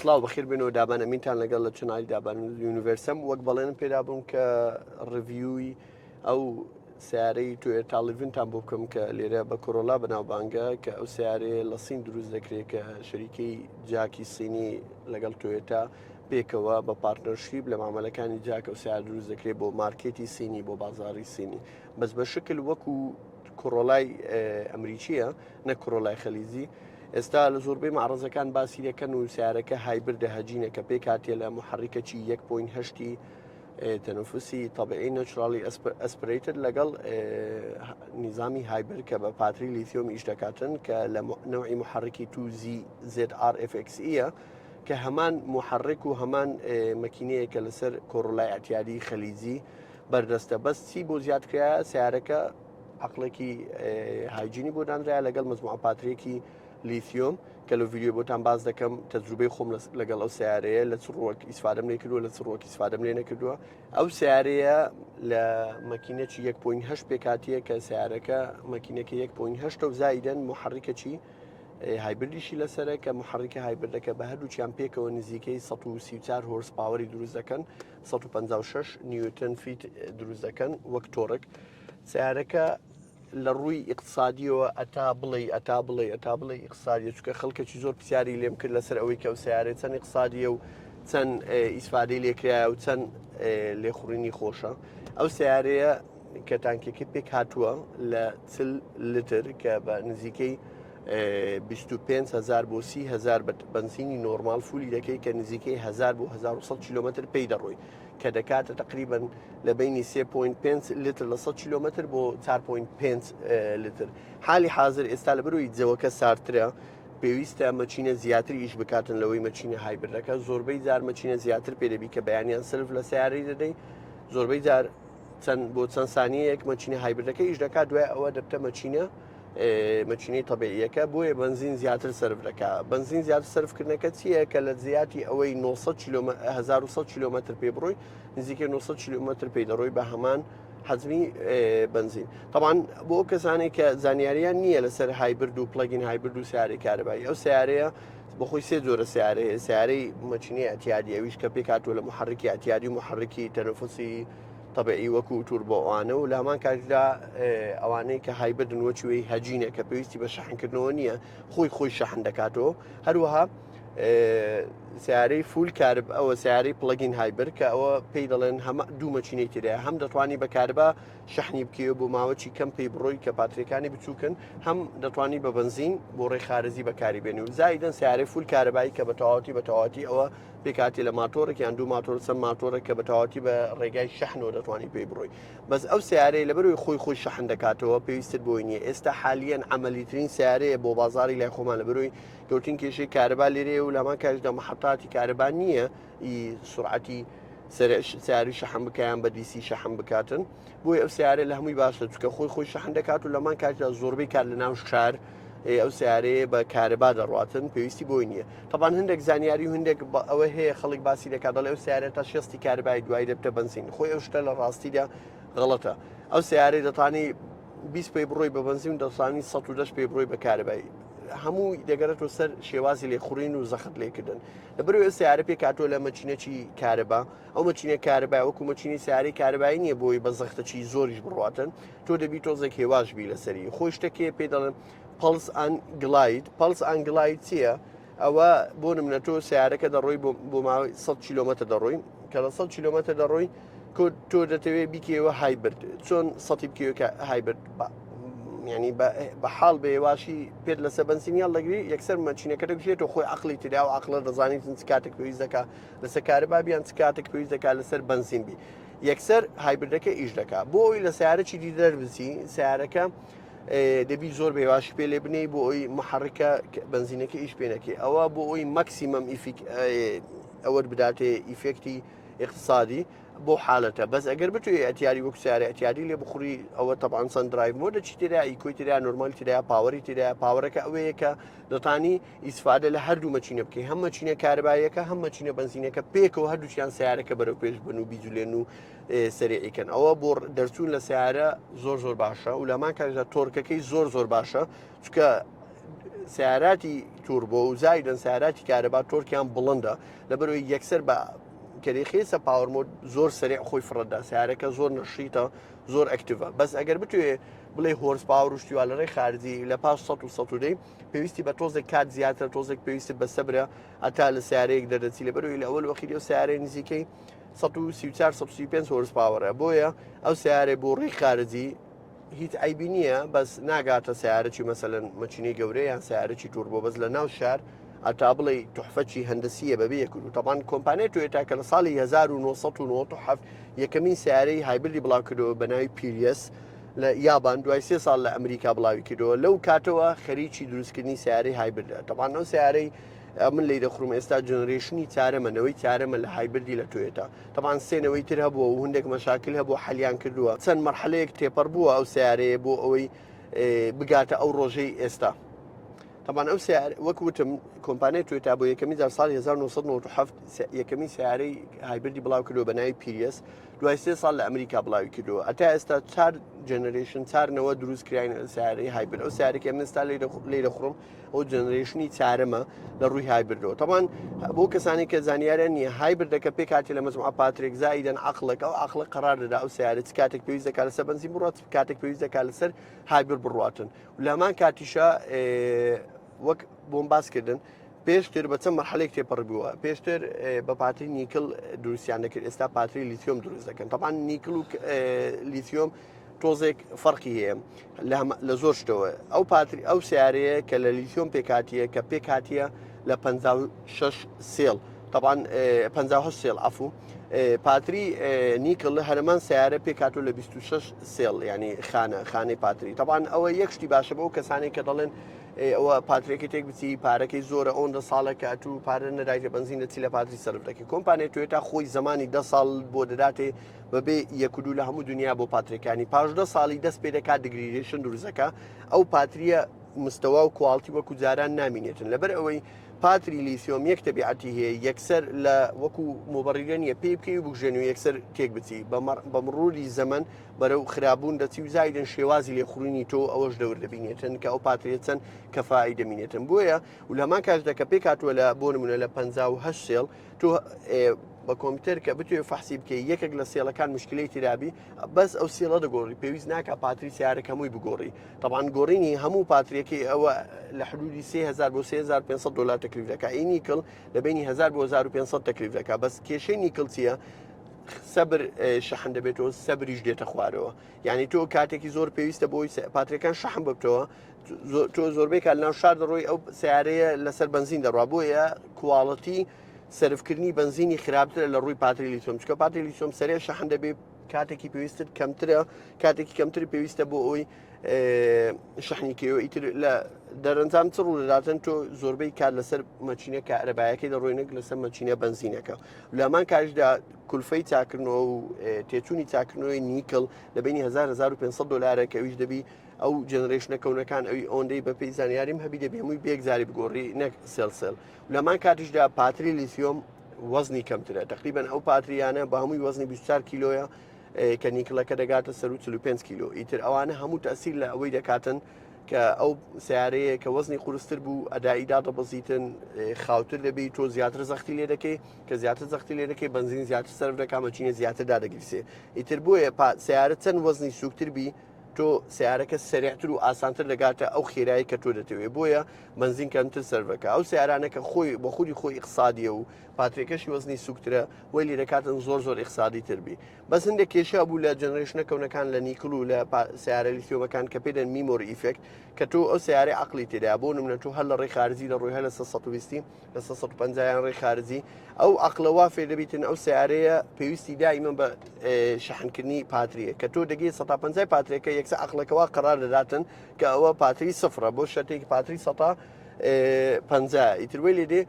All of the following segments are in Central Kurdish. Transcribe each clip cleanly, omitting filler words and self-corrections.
سڵاو بەخێر بێنەوە دابان ئەمینتان لەگەڵ لە channel ی دابان یونیڤەرسەم وەک بەڵێنم پێدابووم کە review ی ئەو سیارەی تۆیۆتا لیڤنتان بۆ بکەم کە لێرە بە کۆرۆلا بەناوبانگە کە ئەو سیارەیە لە سین دروست دەکرێت کە شەریکەی جاکی سینی لەگەڵ تۆیۆتا پێکەوە بە partnership لە مامەلەکانی جاک ئەو سیار دروست دەکرێت بۆ مارکێتی سینی بۆ بازاری سینی بەس بە شکل وەکو کۆرۆلای ئەمریکیە نەک کۆرۆلای خەلیجی ئێستا لە زۆربەی مەعرەزەکان باسی دەکەن و سیارەکە hybrid ە هەجینە کە پێکهاتیە لە محرکەکی 1.8 تەنەفسی طبیعی naturally aspirated لەگەڵ نیزامی hybrid کە بە پاتری لیثیۆم ئیش دەکاتن کە لە نەوعی محرکی 2ZZR-FXE کە هەمان محرک و هەمان مەکینەیە کە لەسەر کۆرۆلای ئەتیادی خەلیجی بەردەستە بەس چی بۆ زیاد کرا سیارەکە عقلێکی هایجینی بۆ دانرا لەگەڵ مەجموعە پاترێکی لیثیۆم کە لە ڤیدیۆ بۆتان باس دەکەم تەجروبەی خۆم لەگەڵ ئەو سیارەیە لە چ ڕووەک ئیسفادەم لێ کردووە لە چ ڕووەک ئیسفادەم لێ نەکردووە ئەو سیارەیە لە مەکینەکی 1.8 پێکاتیە کە سیارەکە مەکینەکە 1.8 و زایدەن محرکەکی hybrid یشی لەسەرە کە محرکە hybrid ەکە بە هەردووکیان پێکەوە نزیکەی 134 horse power ی دروست دەکەن 156 newton feet دروست دەکەن وەک torque سیارەکە لە ڕووی ئیقتسادیەوە ئەتا بڵێی ئەتا بڵێی ئەتا بڵێی ئیقتسادیە چونکە خەڵکێکی زۆر پرسیاری لێم کرد لەسەر ئەوەی کە ئەو سیارەیە چەند ئیقتسادیە و چەند ئیسفادەی لێکرایە و چەند لێخوڕینی خۆشە ئەو سیارەیە کە تانکیەکەی پێک هاتووە لە 40 لتر کە بە نزیکەی 25 هزار بۆ 30 هزار بەنزینی نۆرمال full ی دەکەی کە نزیکەی 1000 بۆ 1100 کیلومتر پێی دەڕۆی کە دەکاتە تەقریبەن لە بەینی 3.5 لتر لە 100 کیلومتر بۆ 4.5 لتر. حالی حازر ئێستا لە بەرەوەی جەوەکە ساردترە پێویستە مەچینە زیاتر ئیش بکاتن لەوەی مەچینە hybrid ەکە زۆربەی جار مەچینە زیاتر پێدەبی کە بەیانیان سلف لە سیارەی دەدەی زۆربەی جار چەند بۆ چەند سانیەیەک مەچینە hybrid ەکە ئیش دەکات دوای ئەوە دەبتە مەچینە مەچینەی تەبیعیەکە بۆیە بەنزین زیاتر سەرف دەکا بەنزین زیاتر سەرفکردنەکە چییە کە لە زیاتی ئەوەی 900 کیلۆمەتر 1100 کیلۆمەتر پێ بڕۆی نزیکەی 900 کیلۆمەتر پێی دەڕۆی بە هەمان حەجمی بەنزین طبعا بۆ ئەو کەسانێک کە زانیاریان نییە لەسەر hybrid و plug-in hybrid و سیارەی کارەبایی ئەو سیارەیە بەخۆی سێ جۆرە سیارەیە سیارەی مەچینەی ئەتیادی ئەویش کە پێکاتوە لە محرکی ئەتیادی و محرکی تەنەفسی تەبعی وەکو turbo ئەوانە و لە هەمان کاتدا ئەوانەی کە hybrid ن وەچوی هەجینە کە پێویستی بە شەحنکردنەوە نییە خۆی خۆی شەحن دەکاتەوە هەروەها سیارەی full کارب ئەوە سیارەی plug-in hybrid کە ئەوە پێی دەڵێن هەمە دوو مەچینەی ترەیە هەم دەتوانی بە کاربا شەحنی بکەوە بۆ ماوەی کەم پێی بڕۆی کە پاتریەکانی بچووکن هەم دەتوانی بە بنزین بۆ ڕێ خارزی بەکاری بێنی و زایدن سیارەی full کارەبایی کە بە تەواوەتی بە تەواوەتی ئەوە پێکهاتێ لە ماتۆڕێک یان دوو ماتۆر چەند ماتۆڕێک کە بە تەواوەتی بە ڕێگای شەحنەوە دەتوانی پێی بڕۆی بەس ئەو سیارەی لەبەرەوەی خۆی خۆی شەحن دەکاتەوە پێویستت بۆی نییە ئێستا حالیەن عملیترین سیارەیە بۆ بازاری لای خۆمان لەبەرەوەی گەوتین کێشەی کارەبا لێرەیە و لەمان کاژدا محەتاتی کارەبا نییە ئی سرعەتی سیاری شەحن بکەیان بە DC شەحن بکاتن بۆیە ئەو سیارە لە هەمووی باشە چکە خۆی خۆی شەحن دەکات و لەمان کاتدا زۆربەی کار لە ناو شار ئەو سیارەیە بە کارەبا دەڕاتن پێویستی بۆی نییە تەبان هەندێک زانیاری و هەندێک ئەوە هەیە خەڵک باسی دەکات دەڵێ ئەو سیارە تا شێستی کارەبای دوای دەبتە بەنزین خۆی ئەو شتە لە ڕاستیدا غەڵەتە ئەو سیارەی دەتانی 20 پێی بڕۆی بە بەنزین دەسانی 110 پێی بڕۆی بە کارەبای هەموو دەگەرێتەوە سەر شێوازی لێخوڕین و زەخت لێکردن لەبەرەوەی سیارە پێکاتۆ لە مەچینەکی کارەبا ئەو مەچینە کارەبای وەکو مەچینی سیارەی کارەبایی نییە بۆی بە زەختەکی زۆریش بڕاتن تۆ دەبی تۆزێک هێواش بی لەسەری خۆی شتێکێ پێ دەڵێن pulse and glide pulse and glide چییە؟ ئەوە بۆ نمونە تۆ سیارەکە دەڕۆی بۆ ماوەی 100 کیلومتر دەڕۆی کە لە 100 کیلومتر دەڕۆی تۆ دەتەوێت بیکەوە hybrid چۆن سەتی بکەوە hybrid ینی بە حاڵ بە هێواشی پێت لەسەر بەنزین یاڵ دەگری یەکسەر مەچینەکە دەگوشێت و خۆی عقلی تریا و عقلە دەزانیت چ کاتێک پێویست دەکا لەسەر کارەبا بیان چ کاتێک پێویست دەکات لەسەر بەنزین بی یەکسەر hybrid ەکە ئیش دەکات بۆ ئەوی لە سیارەی دی دەربچی سیارەکە دەبی زۆر بێواشی پێ لێ بنەی بۆ ئەوی محرکە بەنزینەکە ئیش پێ نەکەی ئەوە بۆ ئەوی maximum ئیفیک ئەوەت بداتێ effect ی اقتصادی بۆ حالەتە بەس ئەگەر بتوێ ئەتیاری وەک سیارە ئەتیاری لێ بخوری ئەوە تەبان چەند drive mode ە چی تێدا eco ی تێدا نۆرمال تێدا power ی تێدا power ەکە ئەوەیە کە دەتانی ئیسفادە لە هەردوو مەچینە بکەی هەم مەچینە کارەباییەکە هەم مەچینە بەنزینەکە پێکەوە هەردووکیان سیارەکە بەرەو پێش بن و بیجولێن و سەریعیکەن ئەوە بۆ دەرچوون لە سیارە زۆر زۆر باشە و لەمان کاتدا torque ەکەی زۆر زۆر باشە چکە سیاراتی turbo و زایدن سیاراتی کارەبا torque یان بڵندە لەبەرەوەی یەکسەر بە کەریخێسە power mode زۆر سەریع خۆی فڕەدا سیارەکە زۆر نەشیتە زۆر active ە بەس ئەگەر بتوێ بڵێ horse power و شتیوا لە ڕێی خارجی لە پاش 100 و 100 پێویستی بە تۆزێک کات زیاترە تۆزێک پێویستی بە سەبرە هەتا لە سیارەیەک دەردەچی لەبەرەوەی لە ئەوەل وەخیری ئەو سیارەیە نزیکەی 134 135 horse power ە بۆیە ئەو سیارەی بۆ ڕێی خارجی هیچ عیبی نییە بەس ناگاتە سیارەی مەسەلەن مەچینەی گەورە یان سیارەی turbo بەس لە ناو شار ئەتا بڵێ تحفەکی هەندەسیە بەبێ یەک و تەبان کۆمپانیای تۆیۆتا کە لە ساڵی 1997 یەکەمین سیارەی hybrid ی بڵاو کردەوە بە ناوی پریەس لە یابان دوای سێ ساڵ لە ئەمریکا بڵاوی کردەوە لەو کاتەوە خەریکی دروستکردنی سیارەی hybrid ە تەبان ئەو سیارەی من لی دەخورم ئێستا generation ی چارەمە نەوەی چارەمە لە hybrid ی لە تۆیۆتا تەبان سێ نەوەی تر هەبووە و هەندێک مەشاکل هەبوو حەلیان کردووە چەند مەرحەلەیەک تێپەڕ بووە ئەو سیارەیە بۆ ئەوەی بگاتە ئەو ڕۆژەی ئێستا. تەبان ئەو سیار وەک وتم کۆمپانیای تۆیۆتا بۆ یەکەمین جار ساڵی 1997 یەکەمین سیارەی hybrid ی بڵاو کردەوە بە ناوی پریەس دوای سێ ساڵ لە ئەمریکا بڵاوی کردەوە ئەتا ئێستا چار generation چارنەوە دروست کراین سیارەی hybrid ئەو سیارێکی من ئێستا لی دەخڕم ئەو generation ی چارەمە لە ڕووی hybrid ەوە تەبان بۆ کەسانی کە زانیاریان نییە hybrid ەکە پێکاتی لە مەجموعە پاترێک زایدەن عقلێک ئەو عقلە قەرار دەدا ئەو سیارە چ کاتێک پێویست دەکات لەسەر بەنزین بڕات کاتێک پێویست دەکات لەسەر hybrid بڕاتن لە هەمان کاتیشا وەک بۆم باس کردن پێشتر بە چەند مەرحەلێک تێپەڕ بووە پێشتر بە پاتری نیکل دروستیان دەکرد ئێستا پاتری لیتیۆم دروست دەکەن تەبان نیکل و لیتیۆم تۆزێک فەرقی هەیە لە زۆر شتەوە ئەو پاتری ئەو سیارەیە کە لە لیتیۆم پێکاتیە کە پێکاتیە لە 56 cell تەبان 58 cell عەفو پاتری نیکل هەرمان سیارە پێکاتۆ لە 26 cell ینی خانە خانەی پاتری تەبان ئەوە یەک شتی باشە بۆ کەسانی کە دەڵێن ئەوە پاترێکی تێک بچی پارەکەی زۆرە ئەوەندە ساڵە کە ئەتوو پارە نەدایتە بەنزین دەچی لە پاتری سەرف دەکەی کۆمپانیای تۆیۆتا خۆی زمانی ده ساڵ بۆ دەداتێ بەبێ یەک و دوو لە هەموو دنیا بۆ پاترەکانی پاش ده ساڵی دەست پێ دەکات degradation دروستەکە ئەو پاتریە مستەوا و quality وەکو جاران نامینێتن لەبەر ئەوەی پاتری لیسیۆم یەک تەبیعەتی هەیە یەکسەر لە وەکو موبەڕیدە نییە پێی بکەی و بگژێنی و یەکسەر تێک بچی بە مڕوری زەمەن بەرەو خرابوون دەچی و زایدن شێوازی لێخوڕینی تۆ ئەوەش دەور دەبینێتن کە ئەو پاتریە چەند کەفائی دەمینێتن بۆیە و لە هەمان کاتدا کە پێکهاتووە لە بۆ نمونە لە 58 cell تۆ بە کۆمپیوتەر کە بتوێ فەحسی بکەی یەکێک لە cell ەکان مشکلەی ترابی بەس ئەو cell ە دەگۆڕی پێویست ناکە پاتری سیارەکە هەمووی بگۆڕی طبعا گۆڕینی هەموو پاتریەکەی ئەوە لە حدودی 3000 بۆ 3500 دلار تەکلیف دەکا ئی نیکل لە بینی 1000 بۆ 1500 تەکلیف دەکا بەس کێشەی نیکل چییە؟ سەبر شەحن دەبێتەوە سەبریش دێتە خوارەوە یعنی تۆ کاتێکی زۆر پێویستە بۆی پاتریەکان شەحن ببتەوە تۆ زۆربەی کات ناو شار دەڕۆی ئەو سیارەیە لەسەر بنزین دەڕوا بۆیە quality سەرفکردنی بنزینی خراپترە لە ڕووی پاتری لیتۆم چکە پاتری لیتۆم سەرێ شەحن دەبێ کاتێکی پێویستت کەمترە کاتێکی کەمتر پێویستە بۆ ئەوی شەحنی کەیەوە ئیتر لە دەرەنجام چ ڕوودەداتن تۆ زۆربەی کار لەسەر مەچینە کارەبایەکەی دەڕۆینێک لەسەر مەچینە بەنزینەکە لەمان کاشدا کولفەی چاکردنەوە و تێچوونی چاکردنەوەی نیکل لە بینی 1000 1500 دلارە کە ئەویش دەبی ئەو generation ە کەونەکان ئەوی ئەوەندەی بەپێی زانیاریم هەبی دەبی هەمووی بێکجاری بگۆڕی نەک cell cell لەمان کاتیشدا پاتری لیسیۆم وەزنی کەمترە تقریبا ئەو پاتریانە بە هەمووی وەزنی 24 کیلۆیە کە نیکلەکە دەگاتە سەر 45 کیلۆ ئیتر ئەوانە هەموو تەسیر لە ئەوەی دەکاتن کە ئەو سیارەیە کە وەزنی قورستر بوو ئەدایی دادەبەزیتن خاوتر دەبی تۆ زیاتر زەختی لێ دەکەی کە زیاتر زەختی لێ دەکەی بنزین زیاتر سەرف دەکا مەچینە زیاتر دادەگیرسێ ئیتر بۆیە سیارە چەند وەزنی سوکتر بی تۆ سیارەکە سەرعتر و ئاسانتر دەگاتە ئەو خێرایی کە تۆ دەتەوێت بۆیە بنزین کەمتر سەرفەکە ئەو سیارانە کە خۆی بە خودی خۆی ئیقسادیە و پاترێکەشی وەزنی سوکترە وەی لێ دەکاتن زۆر زۆر ئیقسادی تر بی بەس هەندێک کێشە بوو لە generation ە کەونەکان لە نیکل و لە سیارە لیتیۆمەکان کە پێ دەن memory effect کە تۆ ئەو سیارەی عقلی تێدا بۆ نمونە تۆ هەر لە ڕێی خارجی لە ڕووی هەر لە 120 لە 150 یان ڕێی خارجی ئەو عقلە وا فێر دەبیتن ئەو سیارەیە پێویستی دائیمە بە شەحنکردنی پاتریە کە تۆ دەگەی 150 پاتریەکە یەکسە عقلەکەوا قەرار دەداتن کە ئەوە پاتری سفرە بۆ شەتێک پاتری 150 ئیتر وەی لێ دێ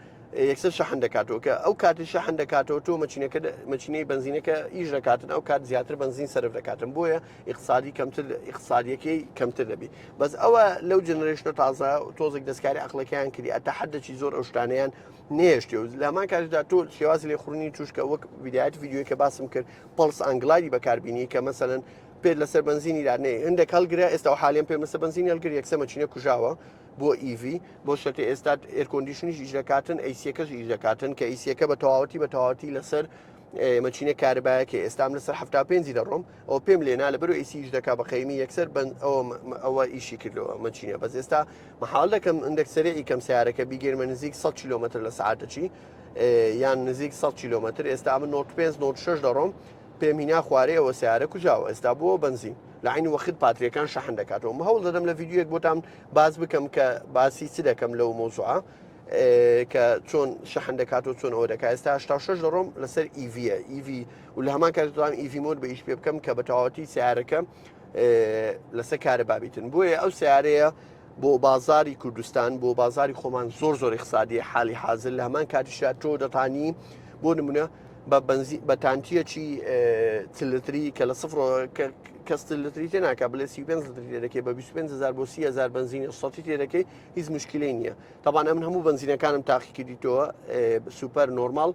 یەکسەر شەحن دەکاتەوە کە ئەو کاتی شەحن دەکاتەوە تۆ مەچینەکە مەچینەی بنزینەکە ئیش دەکاتن ئەو کات زیاتر بنزین سەرف دەکاتن بۆیە ئیقسادی کەمتر ئیقسادیەکەی کەمتر دەبی بەس ئەوە لەو generation ە تازە تۆزێک دەستکاری عقلەکەیان کردی ئەتە حدەکی زۆر ئەو شتانەیان نێشتی و لە هەمان کاتدا تۆ شێوازی لێخوڕینی توشکە وەک ویدایەت ڤیدیۆی کە باسم کرد pulse and glide ی بەکاربینی کە مەسەلەن پێت لەسەر بەنزینی دانێ هەندێک هەڵگرە ئێستا و حالیان پێم لەسەر بەنزینی هەڵگر یەکسەر مەچینە کوژاوە بۆ EV بۆ شەرتە ئێستا air condition یش ئیش دەکاتن AC یەکەش ئیش دەکاتن کە AC یەکە بە تەواوەتی بە تەواوەتی لەسەر مەچینە کارەبایەکە ئێستام لەسەر 75 دەڕۆم ئەو پێم لێنا لە بەرو AC یش دەکا بە قەیمی یەکسەر بەند ئەوە ئیشی کردەوە مەچینە بەس ئێستا مەحاڵ دەکەم ئەندێک سەرعی کەم سیارەکە بیگەرمە نزیک 100 کیلومتر لە سعاتەچی یان نزیک 100 کیلومتر ئێستا من 95 96 دەڕۆم پێم هینا خوارێ ئەوە سیارە کوژاوە ئێستا بۆ بەنزین لە عین وەخت پاتریەکان شەحن دەکاتەوە هەوڵ دەدەم لە ڤیدیۆیەک بۆتان باس بکەم کە باسی چ دەکەم لەو مۆزوعە کە چۆن شەحن دەکات و چۆن ئەوە دەکات ئێستا 86 دەڕۆم لەسەر EV یە EV و لە هەمان کات دەتوانم EV mode بە ئیش پێ بکەم کە بە تەواوەتی سیارەکە لەسەر کارەبا بیتن بۆیە ئەو سیارەیە بۆ بازاری کوردستان بۆ بازاری خۆمان زۆر زۆر اقتصادی حالی حاضر لە هەمان کاتیشا تۆ دەتانی بۆ نمونە بە بەنزی بە تانکیەکی چلتری کە لە سفر کەس لتری تێ ناکە بڵێ 35 لتری تێ دەکەی بە 25000 بۆ 30000 بەنزینی سەتی تێ دەکەی هیچ مشکلەی نییە تەبان ئەمن هەموو بەنزینەکانم تاقی کردیتەوە super normal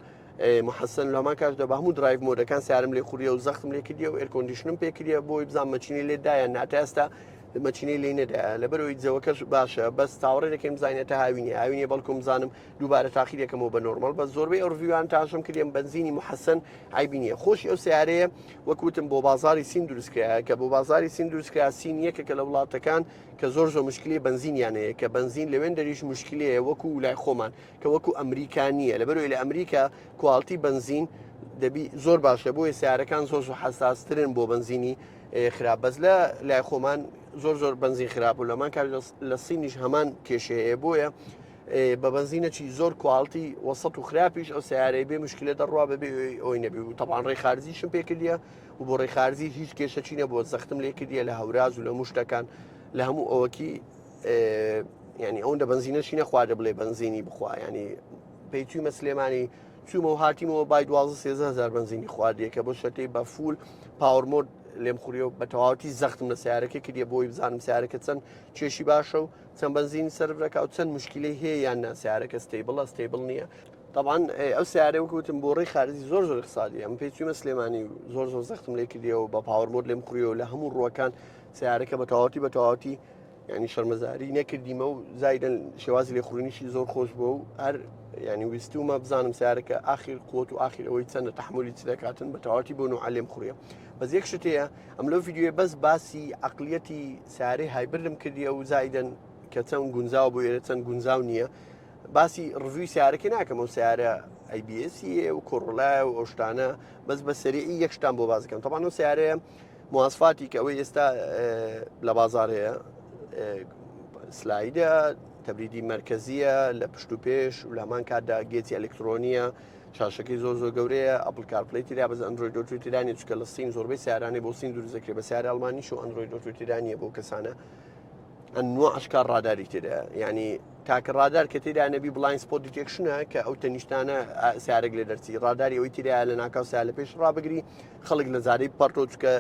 محەسەن لەمان کاتدا بە هەموو drive mode ەکان سیارم لێ خوریە و زەختم لێ کردیە و air condition م پێ کردیە بۆی بزان مەچینی لێ دایە ناتە ئێستا مەچینەی لێ نەدا لەبەرەوەی جەوەکەش باشە بەس تاوەڕێ دەکەین بزانێتە هاوینێ هاوینێ بەڵکم بزانم دووبارە تاقی دەکەمەوە بە normal بە زۆربەی ئەو review ان تاشم کردیم بەنزینی محەسەن عیبی نییە خۆشی ئەو سیارەیە وەک وتم بۆ بازاری سین دروستکرا کە بۆ بازاری سین دروستکرا سین یەکێکە لە وڵاتەکان کە زۆر زۆر مشکلی بەنزینیان هەیە کە بەنزین لەوێن دەریش مشکلەیە وەکو لای خۆمان کە وەکو ئەمریکا نییە لەبەرەوەی لە ئەمریکا quality بەنزین دەبی زۆر باشە بۆیە سیارەکان زۆر زۆر حساسترن بۆ بەنزینی خراپ بەس لە لای خۆمان زۆر زۆر بەنزین خراپ و لەمان کار لە سینیش هەمان کێشەیە بۆیە بە بەنزینەکی زۆر quality وەسەت و خراپیش ئەو سیارەی بێ مشکلە دەڕوا بەبێ ئەوی نەبی و تەبان ڕێ خارجیشم پێکردە و بۆ ڕێ خارجی هیچ کێشەکی نەبووە زەختم لێ کردیە لە هەوراز و لە مشتەکان لە هەموو ئەوەکی ینی ئەوەندە بەنزینەشی نەخواردە بڵێ بەنزینی بخوا ینی پێی چوومە سلێمانی چوومە و هاتیمەوە بای 12 هزار بەنزینی خواردیە کە بۆ شەتەی بە full power mode لێم خوریە و بە تەواوەتی زەختم لە سیارەکە کردیە بۆی بزانم سیارەکە چەند کێشی باشە و چەند بەنزین سەرف دەکا و چەند مشکلەی هەیە یان نا سیارەکە stable ە stable نییە طبعا ئەو سیارە وەک وتم بۆ ڕێی خارجی زۆر زۆر اقتصادی ئەم پێی چوومە سلێمانی و زۆر زۆر زەختم لێ کردیەوە بە power mode لێم خوریەوە لە هەموو ڕووەکان سیارەکە بە تەواوەتی بە تەواوەتی ینی شەرمەزاری نەکردیمە و زایدن شێوازی لێخورینیشی زۆر خۆش بووە و هەر ینی ویستومە بزانم سیارەکە ئاخیر قوت و ئاخیر ئەوەی چەندە تەحملی چ دەکاتن بە تەواوەتی بۆ نوعە لێم خوریە بەس یەک شت هەیە ئەم لەو ڤیدیۆیە بەس باسی عقلیەتی سیارەی hybrid م کردیە و زایدن کە چەند گونجاو بۆ ئێرە چەند گونجاو نییە باسی review ی سیارەکە ناکەم ئەو سیارە ABS و کۆرۆلایە و ئەو شتانە بەس بە سەریعی یەک شتان بۆ باز بکەم تەبان ئەو سیارەیە مواسفاتی کە ئەوەی ئێستا لە بازار هەیە slide ە تەبریدی مەرکەزیە لە پشت و پێش و لەمان کاتدا gauge ی ئەلکترۆنیە شاشەکەی زۆر زۆر گەورەیە Apple CarPlay تیرا بەس Android Auto تیرانی چکە لە سین زۆربەی سیارانەی بۆ سین دروست دەکرێت بە سیارە ئەڵمانیش و Android Auto تیرانیە بۆ کەسانە ئەنوا ئەشکار ڕاداری تێدا یعنی تاکە ڕادار کە تێدا نەبی blind spot detection ە کە ئەو تەنیشتانە سیارێک لێ دەرچی ڕاداری ئەوی تێدا لە ناکاو سیا لە پێش ڕابگری خەڵک لە زارەی پەرتۆ چکە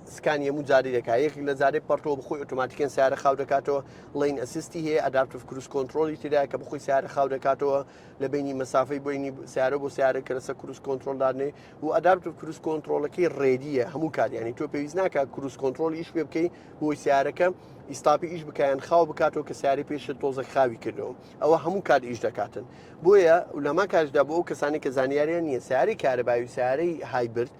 scan ی هەموو جاری دەکات یەکێک لە جارەی پەرتۆ بخۆی ئۆتۆماتیکەن سیارە خاو دەکاتەوە lane assist ی هەیە adaptive cruise control ی تێدا کە بخۆی سیارە خاو دەکاتەوە لە بینی مەسافەی بینی سیارە بۆ سیارە کە لەسەر cruise control دادنێ و adaptive cruise control ەکەی ready یە هەموو کات ینی تۆ پێویست ناکە cruise control ئیش پێ بکەی بۆی سیارەکە ئیستاپی ئیش بکەیان خاو بکاتەوە کە سیاری پێشت تۆزە خاوی کردەوە ئەوە هەموو کات ئیش دەکاتن بۆیە لەما کاتدا بۆ ئەو کەسانی کە زانیاریان نییە سیاری کارەبایی و سیارەی hybrid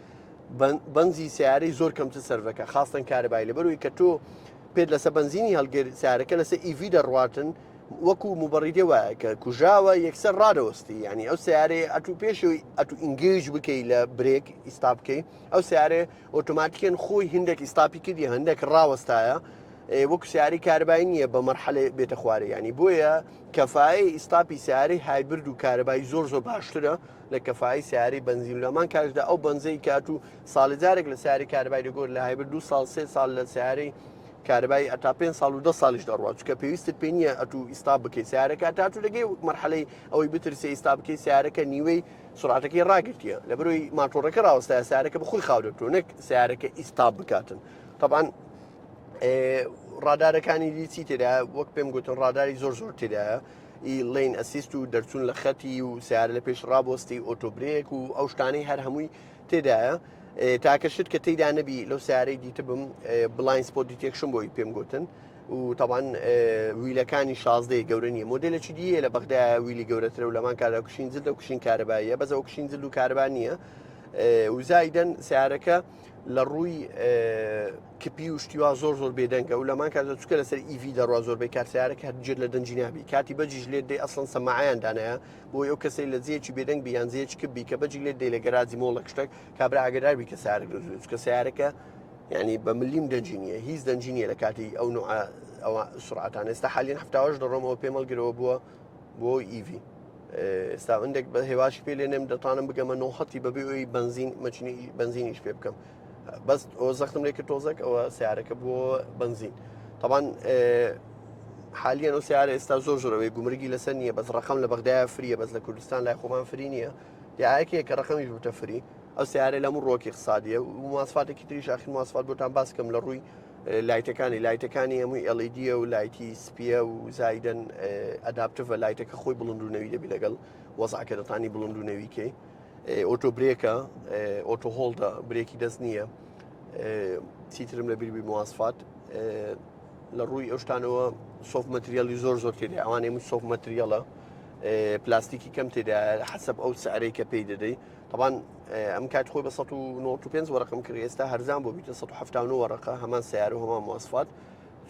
بەنزی سیارەی زۆر کەمتر سەرفەکە خاستن کارەبای لەبەروی کە تۆ پێت لەسەر بەنزینی هەڵگر سیارەکە لەسەر EV دەڕواتن وەکو موبەڕیدێ وایە کە کوژاوە یەکسەر ڕادەوەستی ینی ئەو سیارەیە ئەتوو پێشەوەی ئەتو engage بکەی لە brake ئیستا بکەی ئەو سیارێ ئۆتۆماتیکەن خۆی هندێک ئیستاپی کردی هەندێک ڕاوەستایە وەکو سیاری کارەبایی نییە بە مەرحەلێ بێتە خوارێ ینی بۆیە کەفای ئیستاپی سیاری hybrid و کارەبایی زۆر زۆر باشترە لە کەفای سیاری بەنزین لەمان کاشدا ئەو بەنزەی کات و ساڵی جارێک لە سیاری کارەبای دەگۆر لە hybrid دو ساڵ سێ ساڵ لە سیاری کارەبای ئەتا پێ ساڵ و دە ساڵیش دەڕوات چکە پێویستت پێ نییە ئەتوو ئیستا بکەیت سیارەکە تاتو دەگەی مەرحەلەی ئەوەی بترسێ ئیستا بکەی سیارەکە نیوەی سرعەتەکەی ڕاگرتیە لەبەرەوەی ماتۆڕەکە ڕاوەستایە سیارەکە بەخۆی خاو دەبێتەوە نەک سیارەکە ئیستا بکاتن طبعا ڕادارەکانی دی چی تێدا وەک پێم گوتن ڕاداری زۆر زۆر تێدایە ئی lane assist و دەرچوون لە خەتی و سیارە لە پێش ڕابۆستی auto brake و ئەو شتانەی هەر هەمووی تێدایە. تاکە شت کە تێیدا نەبی لەو سیارەی دیتبم blind spot detection بۆی پێم گوتن و تاوان wheel ەکانی شازدەی گەورە نیە مۆدلێکی دیە لە بەغدا wheel ی گەورەترە و لەمان کاردا کوشین جلدە و کوشین کارەباییە بەس ئەو کوشین جلد و کارەبا نییە و زایدەن سیارەکە لە ڕووی کپی و شتیوا زۆر زۆر بێدەنگە و لەمان کاتدا چکە لەسەر EV دەڕوا زۆربەی کار سیارەکە هەر جێت لە دەنجی نابی کاتی بەجیش لێت دەی ئەسڵەن سەماعیان دانایە بۆی ئەو کەسەی لە جێیەکی بێدەنگ بی یان جێیەکی کپ بی کە بەجی لێت دەی لە گەراجی مۆڵێک شتێک کابرا ئاگدار بی کە سیارەک دەزوێت چکە سیارەکە یعنی بە ملیم دەنجی نییە هیچ دەنجی نییە لە کاتی ئەو نوع ئەوە سرعەتان ئێستا حالین هەفتاوەش دەڕۆمەوە پێمەڵگرەوە بووە بۆ EV ئێستا ئەندێک بە هێواشی پێ لێنێم دەتوانم بگەمە نۆهەتی بەبێ ئەوی بنزین مەچینی بنزینیش پێ بکەم بەس ئەو زەختم لێ کرد تۆزێک ئەوە سیارەکە بۆ بنزین طبعا حالیان ئەو سیارە ئێستا زۆر زۆرەوەی گومرگی لەسەر نییە بەس ڕقم لە بەغدایە free ە بەس لە کوردستان لای خۆمان free نییە دیایەکەیە کە ڕقمیش بتە free ئەو سیارە لەم ڕۆکی اقتصادیە و مواسفاتێکی تریش ئاخر مواسفات بۆتان باس کەم لە ڕووی light ەکانی light ەکانی هەمووی LED و light ی سپیە و زایدەن adaptive ە light ەکە خۆی بڵند و نەوی دەبی لەگەڵ وەزعکە دەتانی بڵند و نەویکەی auto brake ە auto hold ە برێکی دەست نییە چیترم لە بیربی مواسفات لە ڕووی ئەو شتانەوە soft material ی زۆر زۆر تێدا ئەوانەی من soft material ە پلاستیکی کەم تێدا حسب ئەو سعرەی کە پێی دەدەی طبعا ئەم کات خۆی بە 1995 وەرەقم کرد ئێستا هەرزان بۆ بیتە 1970 وەرەقە هەمان سیارە و هەمان مواسفات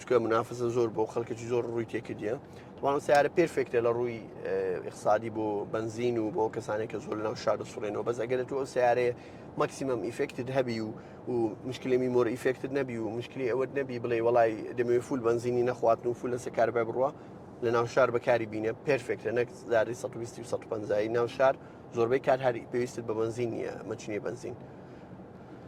چکە منافسە زۆر بۆ خەڵکێکی زۆر ڕووی تێکردە طبعا سیارە perfect ە لە ڕووی اقتصادی بۆ بنزین و بۆ کەسانێک کە زۆر لەناو شار دەسوڕێنەوە بەس ئەگەر تۆ ئەو سیارەیە maximum effect ت هەبی و و مشکلی memory effect ت نەبی و مشکلی ئەوەت نەبی بڵێ وڵی دەمەوێ full بنزینی نەخواتن و full لەسەر کارەبای بڕوە لە ناو شار بەکاری بینە perfect ە نەک زاری 120 و 150 ناو شار زۆربەی کات هەر پێویستت بە بنزین نییە مەچینی بنزین.